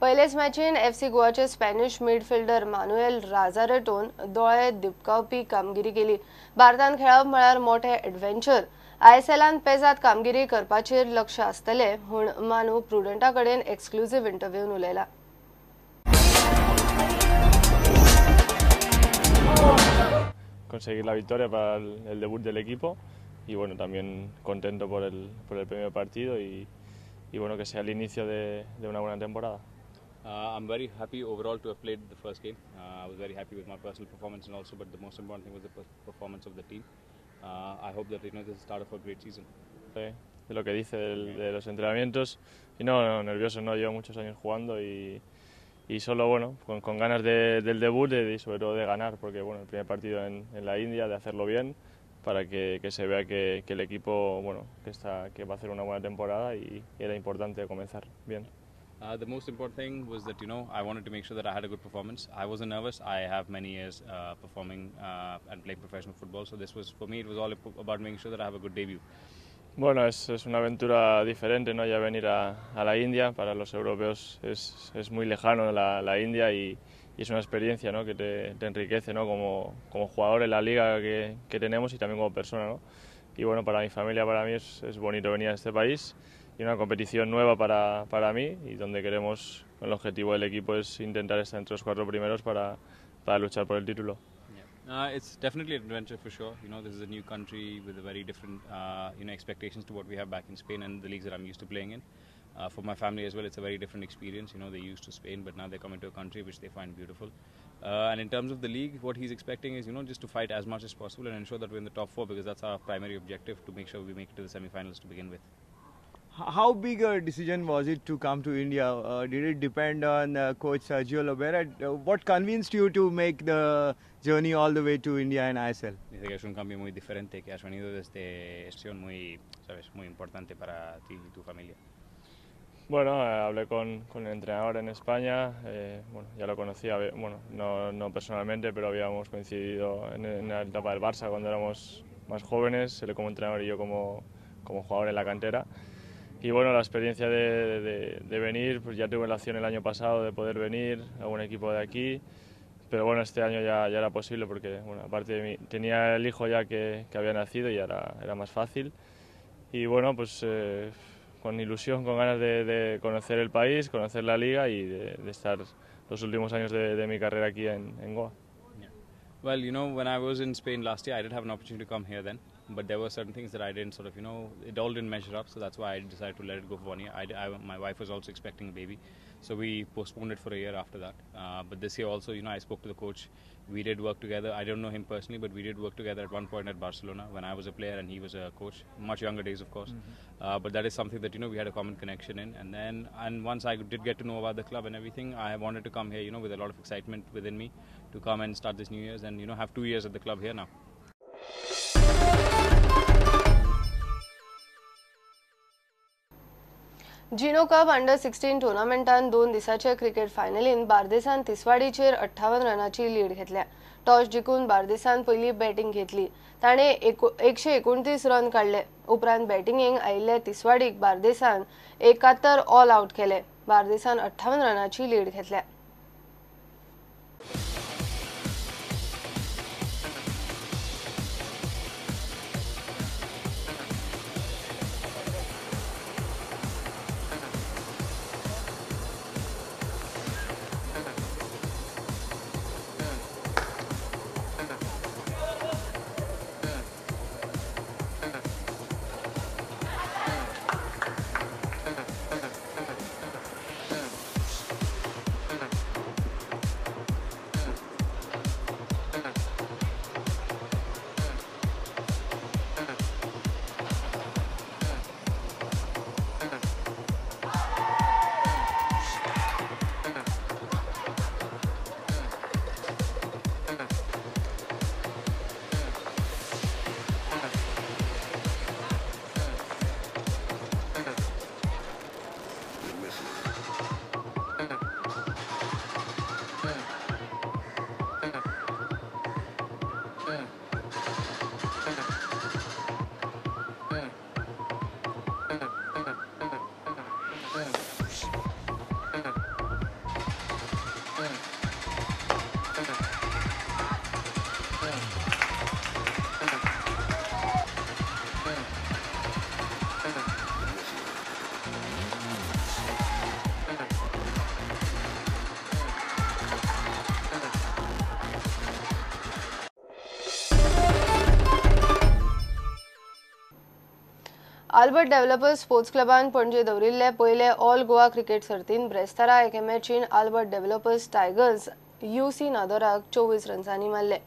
पयलेच मॅचीन एफसी गोवाचे Spanish midfielder Manuel राजारेटोन दोळे दिपकावपी कामगिरी केली. भारतान खेळप म्हळ्यार मोठे एडवेंचर. आयएसएलान पेजात कामगिरी करपाचेर लक्ष आसतले म्हूण मानू प्रुडंटा कडेन exclusive इंटरव्यून उलयला. Conseguir la victoria para el debut del equipo y bueno, también contento por el primer partido y bueno, que sea el inicio de una buena temporada. I'm very happy overall to have played the first game. I was very happy with my personal performance and also, but the most important thing was the performance of the team. I hope that, you know, this is the start of a great season. De lo que dice de los entrenamientos y no nervioso, no, llevo muchos años jugando y solo bueno, con ganas del debut y sobre todo de ganar, porque bueno, el primer partido en la India, de hacerlo bien para que se vea que el equipo, bueno, que va a hacer una buena temporada y era importante comenzar bien. The most important thing was that, you know, I wanted to make sure that I had a good performance. I wasn't nervous. I have many years performing and playing professional football, so this was, for me, it was all about making sure that I have a good debut. Bueno, es una aventura diferente, ¿no? Ya venir a la India, para los europeos es muy lejano la India y es una experiencia, ¿no? Que te enriquece, ¿no? Como jugador en la liga que tenemos y también como persona, ¿no? Y bueno, para mi familia, para mí es bonito venir a este país y una competición nueva para mí y donde queremos, el objetivo del equipo es intentar estar entre los 4 primeros para luchar por el título. It's definitely an adventure for sure. You know, this is a new country with a very different, you know, expectations to what we have back in Spain and the leagues that I'm used to playing in. For my family as well, it's a very different experience. You know, they're used to Spain, but now they're coming to a country which they find beautiful. And in terms of the league, what he's expecting is, you know, just to fight as much as possible and ensure that we're in the top 4, because that's our primary objective, to make sure we make it to the semi-finals to begin with. How big a decision was it to come to India? Did it depend on coach Sergio Lobera? What convinced you to make the journey all the way to India and ISL? Dice que es un cambio muy diferente, que has venido desde decisión muy, sabes, muy importante para ti y tu familia. Bueno, hablé con el entrenador en España, bueno, ya lo conocía, bueno, no personalmente, pero habíamos coincidido en la etapa del Barça cuando éramos más jóvenes, él como entrenador y yo como jugador en la cantera. Y bueno, la experiencia de venir, pues ya tuve la opción el año pasado de poder venir a un equipo de aquí, pero bueno, este año ya era posible porque, bueno, aparte de mí, tenía el hijo ya que había nacido y ya era más fácil. Y bueno, pues con ilusión, con ganas de conocer el país, conocer la liga y de estar los últimos años de mi carrera aquí en Goa. Yeah. Well, you know, when I was in Spain last year, I did have an opportunity to come here then. But there were certain things that I didn't sort of, you know, it all didn't measure up, so that's why I decided to let it go for 1 year. My wife was also expecting a baby, so we postponed it for a year after that. But this year also, you know, I spoke to the coach. We did work together. I don't know him personally, but we did work together at one point at Barcelona when I was a player and he was a coach, much younger days, of course. Mm-hmm. But that is something that, you know, we had a common connection in. And once I did get to know about the club and everything, I wanted to come here, you know, with a lot of excitement within me to come and start this New Year's and, you know, have 2 years at the club here now. Gino Cup under 16 टुर्नामेंटान 2 दिसाचे cricket फायनलीन बार्देसान तिसवाडीचेर 58 रनाची lead घेतल्या. Toss जिखून बार्देसान पयली batting घेतली. ताणें 129 run काडले. उपरांत बॅटिंगेक आयिल्ले तिसवाडीक बार्देसान 71 all out केले. बार्देसान 58 रनाची लीड घेतल्या. आल्बर्ट डेव्हलपर्स स्पोर्ट्स क्लबान पणजे दवरिल्ले पयले ऑल गोवा क्रिकेट सर्तीन ब्रेस्तारा एके मॅचीन आल्बर्ट डेव्हलपर्स टायगर्स यूसी नादोराक 24 रन्सांनी मारले.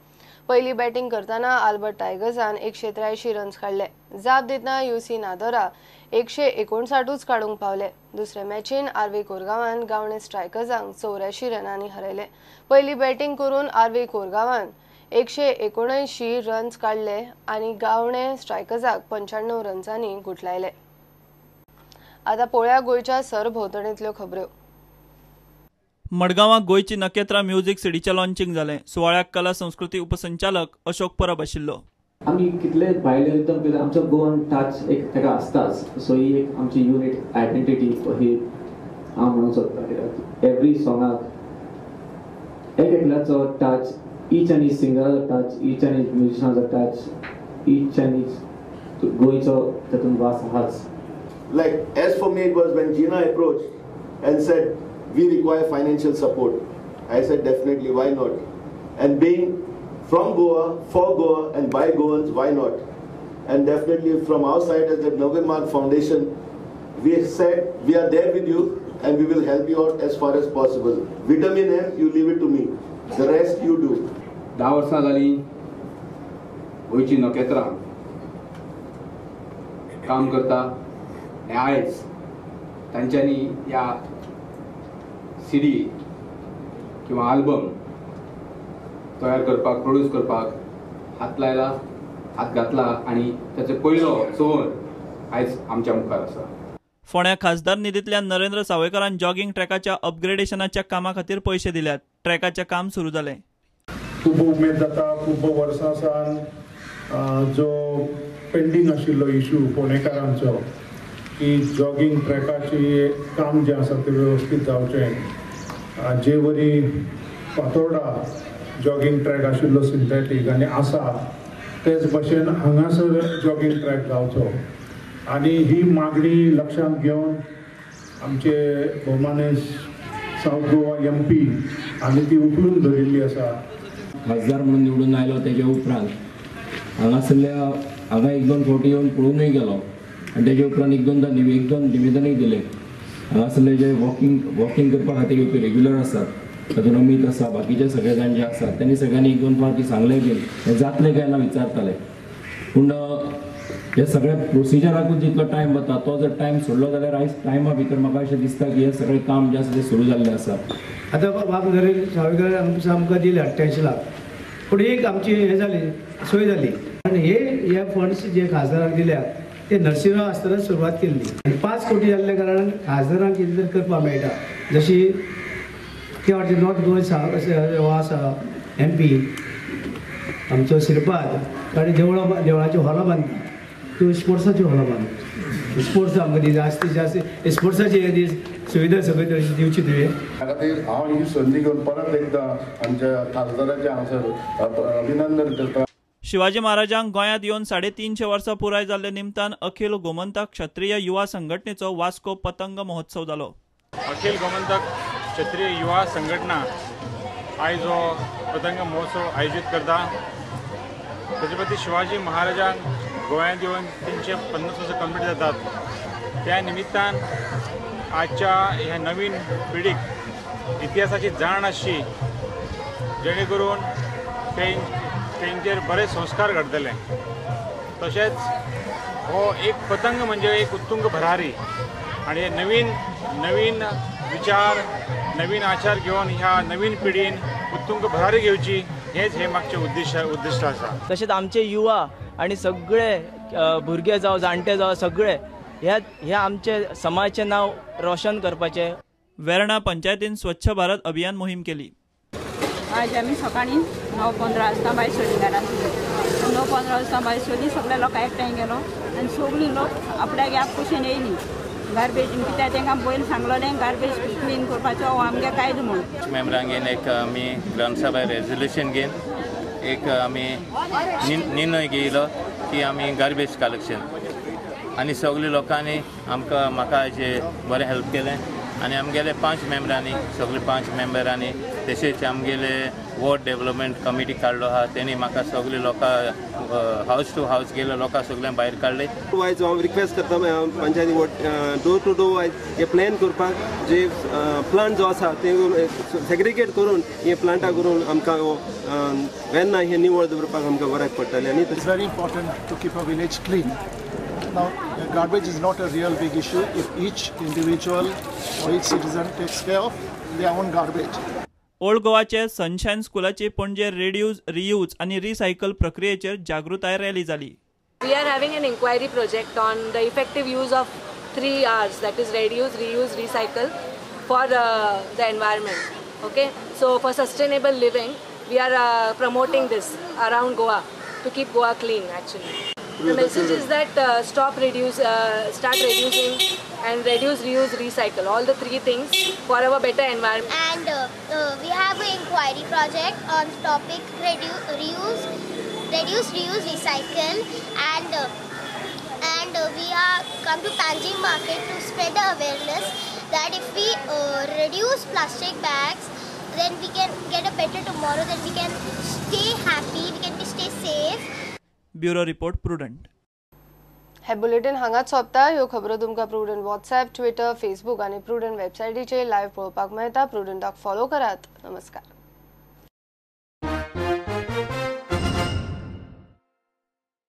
पयली बॅटिंग करतना आल्बर्ट टायगर्सान 183 रन्स काडले. जाप दितना यूसी नादोरा 159 काडूंक पावले. दुसरे मॅचीन आरवी कोरगांवान गावणे स्ट्रायकर्सांक 84 रनांनी हरयले. पयली बॅटिंग करून आरवी कोरगांवान 179 रन्स काडले आनी गावणे स्ट्रायकर्साक 95 रन्सांनी गुठलायले. आता पळोवया गोंयच्या सरभोंवतणींतल्यो खबऱ्यो. मडगांवां गोंयची नखेत्रा म्युझिक सिडीचें लॉन्चिंग जालें. सुवाळ्याक कला संस्कृती उपसंचालक अशोक परब आशिल्लो. आमी कितले भायले रिदम केले आमचो गोवन टच एक ताका आसताच. सो ही एक आमची युनिट आयडेंटिटी ही हांव म्हणूंक सोदता, कित्याक एवरी सॉंगाक एक एकल्याचो टच, ईच आनी सिंगराचो टच, ईच आनी म्युजिशनाचो टच, ईच आनी गोंयचो तातूंत वास आहाच. Like as for me it was when Gina approached and said we require financial support. I said definitely, why not? And being from Goa, for Goa and by Goans, why not? And definitely from our side as the Navin Foundation, we said we are there with you and we will help you out as far as possible. Vitamin M, you leave it to me. The rest you do. 10 वर्सां जालीं गोंयची नखेत्रां काम करता आनी आयज तांच्यांनी ह्या सीडी किंवा आल्बम तयार करपाक, प्रोड्यूस करपाक हात लायला, हात घातला आनी ताचो पयलो चंवर आयज आमच्या मुखार आसा. फोंड्या खासदार निधींतल्यान नरेंद्र सावयकारान जॉगिंग ट्रॅकाच्या अपग्रेडेशनाच्या कामा खातीर पयशे दिल्यात. ट्रॅकाचें काम सुरू जालें. खूब उमेद जाता. खूब वर्सां सावन जो पेंडींग आशिल्लो इशू फोंडेकारांचो की जॉगिंग ट्रॅकाची काम जें आसा तें वेवस्थीत जावचें, जे वरी फातोर्डा जॉगिंग ट्रॅक आशिल्लो सिंथेटीक आनी आसा तेच भशेन हांगासर जॉगिंग ट्रॅक जावचो आनी ही मागणी लक्षांत घेवन आमचे भोवमानेस्त सावथ गोवा MP आनी ती उखलून धरिल्ली आसा. खासदार म्हणून निवडून आयलो तेजे उपरांत हांगासरल्या हांगा एक दोन फावटी येवन पळोवनूय गेलो आनी तेजे उपरांत एक दोनदा एक दोन निवेदनूय दिलें. हांगासरले जे वॉकिंग करपा खातीर येवपी रेग्युलर आसात तातूंत अमीत आसा, बाकीचे सगळे जाण जे आसात त्यांनी सगळ्यांनी एक दोन फावटी सांगलें बीन हें जातलें काय ना विचारताले. पूण हे सगळे प्रोसिजराकूच जितलो टायम वता तो जर टायम सोडलो जाल्यार आयज टायमा भितर म्हाका अशें दिसता की हें सगळें काम जें आसा तें सुरू जाल्लें आसा. आतां बाब नरेंद्र सावयकार आमकां दिले 88 लाख, पूण एक आमची हें जाली, सोय जाली आनी हे फंड्स जे खासदारांक दिल्या ते नरसिंहराव आसतना सुरवात केल्ली आनी 5 कोटी जाल्ल्या कारणान खासदारांक कितें तरी करपाक मेळटा. जशी ते वाटेन नॉर्थ गोवा हो आसा MP आमचो श्रीपाद, ताणें देवळाच्यो हॉलां बांदता, त्यो स्पोर्ट्साच्यो हॉलां बांदता. स्पोर्ट्स आमकां जास्तीत जास्त स्पोर्ट्साचे हे दीस सुविधा सगळी तरेची दिवची तुवें. त्या खातीर हांव ही संदी घेवन परत एकदां आमच्या खासदाराचें हांगासर अभिनंदन करता. शिवाजी महाराजांक गोंयांत येवन 350 वर्सां पुराय जाल्ले निमतान अखिल गोमंतक क्षत्रिय युवा संघटनेचो वास्को पतंग महोत्सव जालो. अखिल गोमंतक क्षत्रिय युवा संघटना आयज हो पतंग महोत्सव आयोजीत करता. छत्रपती शिवाजी महाराजांक गोंयांत येवन 350 वर्सां कंप्लीट जातात, त्या निमित्तान आजच्या ह्या नवीन पिढीक इतिहासाची जाण आसची, जेणे करून तेंचेर बरे संस्कार घडतले. तशेंच हो एक पतंग म्हणजे एक उत्तुंग भरारी आनी नवीन नवीन विचार, नवीन आचार घेवन ह्या नवीन पिढीन उत्तुंग भरारी घेवची हेच हे मागचें उद्दिश्ट आसा. तशेंच आमचे युवा आनी सगळे भुरगे जावं जाणटे जावं सगळे ह्या आमचे समाजाचें नांव रोशन करपाचें. वेर्णा पंचायतीन स्वच्छ भारत अभियान मोहीम केली. आज आमी सकाळीं 9:15 वाजता भायर सरली घरांतली. 9:15 वाजता भायर सरली, सगळे लोक एकठांय गेलो आनी सगळीं लोक आपल्याक आप कुशीन येयली. गार्बेज कित्याक तांकां पयलीं सांगलोलें गार्बेज क्लीन करपाचो हो आमगे कायदो म्हणून. मेंबरांक घेवन एक आमी ग्रामसभा रेजोल्युशन घेवन एक आमी निर्णय घेयलो की आमी गार्बेज कलेक्शन आनी सगळे लोकांनी आमकां म्हाका हाजे बरें हेल्प केलें आनी आमगेले 5 मेंबरांनी सगळे 5 मेंबरांनी तशेंच आमगेले वॉर्ड डेव्हलपमेंट कमिटी काडलो आहा, तेणी म्हाका सगळे लोकां हावस टू हावस गेले लोकां सगळ्यांक भायर काडले. वायज हांव रिक्वेस्ट करता पंचायती ward door to door wise हे प्लॅन करपाक, जे प्लांट जो आसा ते सेग्रिगेट करून हे प्लांटा करून आमकां वेन्ना हे निवळ दवरपाक आमकां बऱ्याक पडटलें. आनी it's very important to keep a village clean. Now, garbage is not a real big issue if each individual or each citizen takes care of their own garbage. Old गोवाचे सनशायन स्कुलाची पणजे रेड्यूज, रियूज आनी recycle प्रक्रियेचेर जागृताय rally जाली. We are having an inquiry project on the effective use of 3 R's, that is reduce, reuse, recycle for the environment. Okay, so for sustainable living, we are promoting this around Goa to keep Goa clean actually. The message is that start reducing and reduce, reuse, recycle, all the 3 things for our better environment. And we have an inquiry project on topic reduce, reuse, recycle, and we are come to Panjim market to spread the awareness that if we reduce plastic bags, then we can get a better tomorrow, then we can stay happy, we can stay safe. Bureau report, Prudent. हे bulletin हांगाच सोंपता. ह्यो खबरो तुमकां prudent WhatsApp, Twitter, Facebook आनी prudent वेबसायटीचेर live पळोवपाक मेळटा. प्रुडंटाक फॉलो करात. नमस्कार.